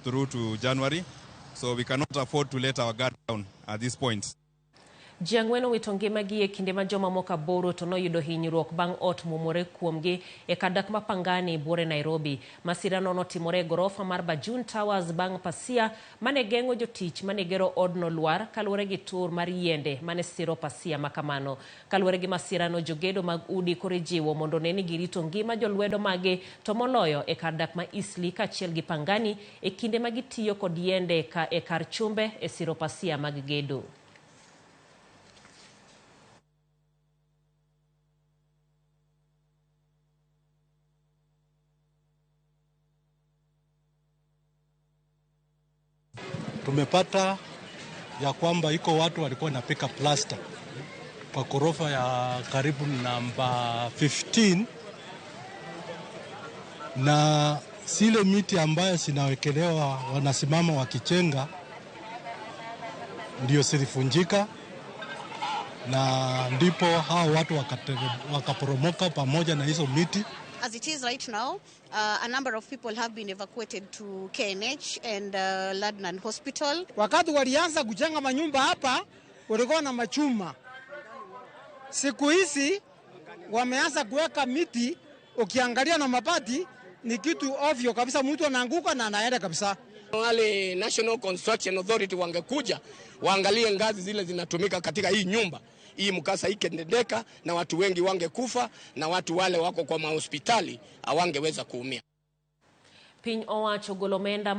through to January. So we cannot afford to let our guard down at this point. Ji ang'wen owito ngimagi e kinde ma jomamoko aboro to noyudo hinyruok bang' ot muomore kuomgi e kar dak ma Pangani buore Nairobi. Masirano notimore e gorofa mar Bajun Towers bang' pasia mane geng'o jotich mane gero odno lwar kaluwore gi tur mar yiende mane siro pasia makamano. Kaluwore gi masirano, jogedo mag udi koro ijiwo mondo one ni girito ngima jolwedo maggi to moloyo e kar dak ma Eastleigh kaachiel gi Pangani e kinde ma gitiyo kod yiende ka e kar chumbe e siro pasia mag gedo. Tumepata ya kwamba iko watu walikuwa wanapika plasta kwa korofa ya karibu namba 15 na zile miti ambayo zinawekelewa wanasimama wakichenga ndio zilifunjika, na ndipo hao watu wakaporomoka pamoja na hizo miti. As it is right now, a number of people have been evacuated to KNH and Ladnan Hospital. Wakati walianza kujenga manyumba hapa walikuwa na machuma. Siku hizi wameanza kuweka miti, ukiangalia na mabati ni kitu ovyo kabisa, mtu anaanguka na anaenda kabisa. Wale National Construction Authority wangekuja waangalie ngazi zile zinatumika katika hii nyumba. Hii mkasa ikendendeka na watu wengi wangekufa na watu wale wako kwa mahospitali hawangeweza kuumia. Piny owacho ogolo omenda.